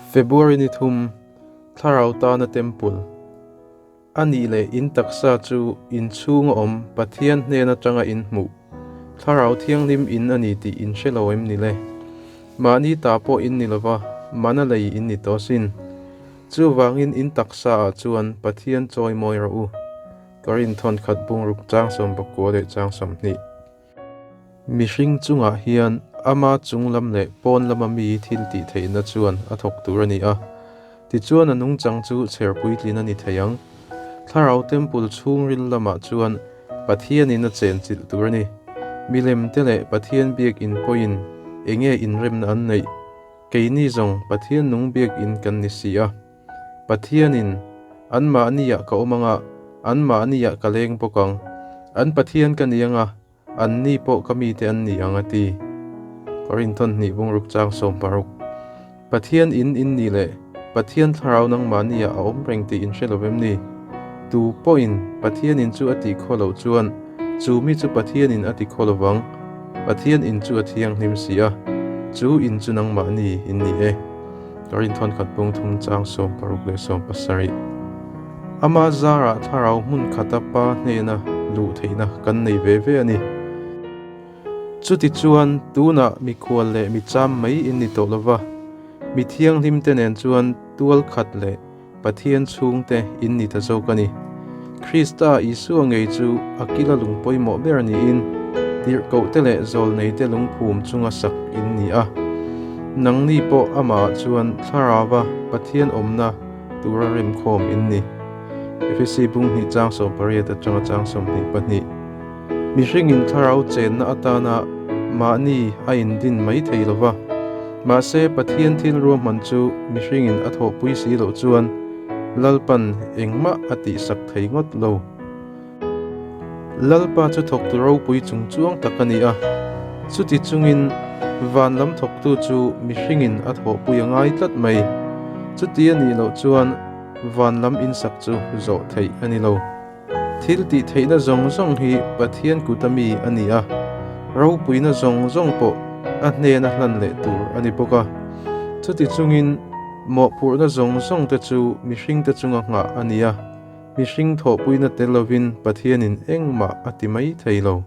February ni thum, Thlarau tana Temple a nih leh in taksa chu in chhunga awm Pathian hnen atanga in hmuh Thlarau Thianghlim in a ni tih in hre lo em ni le? Mahni ta pawh in ni lova, mana lei in ni tawh asin. Chuvangin in taksa ah chuan Pathian chawi mawi rawh u. Ka rinthawn khat bungruk chang 19 leh chang 20. Mihring chungah hian ama chung lam leh pawn lama mi thil tih theihna chuan a thawk tur a ni a, tichuan a nungchang chu chher puitlin a ni thei ang. Thlarau Temple chhungril lamah chuan Pathianin a chenchilh tur a ni. Milem te leh Pathian biakin pawhin enge inremna an neih? Keini zawng Pathian nung biakin kan ni si a. Pathianin, Anmahniah ka awm anga, anmahniah ka leng bawk ang. An Pathian ka ni anga, anni pawh ka mite an ni ang, a ti. Korinthon hnih bungruk chang 60. Pathian in in ni leh Pathian thlarau nangmahniah a awm reng tih in hre lo vem ni? Tu pawhin Pathian in chu a tih khaw loh chuan chu mi chu Pathian in a ti khaw lo vang. Pathian in chu a thianghlim si a, chu in chu nangmahni in ni e. Ka rinthawn khat bung thum chang 60 leh 70. Ama zarah thlarau hmun khata pa hnena luh theihna kan nei ve ve a ni. Chutichuan tunah mikhual leh micham mai in ni tawh lova, mi thianghlim te nen chuan tual khat leh Pathian chhungte in ni ta zawk a ni. Krista Isua ngei chu a kila lung pawimawh ber niin, tirhkohte leh zawlneite lungphum chunga sak in ni a. Nangni pawh amahah chuan Thlarauva Pathian awmna tura remkhawm in ni. Efesi bung hnih chang 18 atanga chang 22. Mihringin thlarau chenna atana mahni a indin mai thei lo va. Mahse, Pathian thil ruahman chu mihringin a thawhpui si loh chuan Lalpan engmah a tihsak thei ngawt lo. Lalpa chu thawktu ropui chung chuang tak a ni a, chuti chungin van lam thawktu chu mihringin a thawhpui a ngai tlat mai. Chuti a nih loh chuan van lam insak chu zawh theih a ni lo. Thil tih theihna zawng zawng hi Pathian kuta mi a ni a, ropuina zawng zawng pawh a hnena hlan leh tur a ni bawk a. Chuti chungin mawhphurhna zawng zawng te chu mihringte chunga nghah a ni a, mihring thawhpuina tel lovin Pathianin engmah a ti mai thei lo.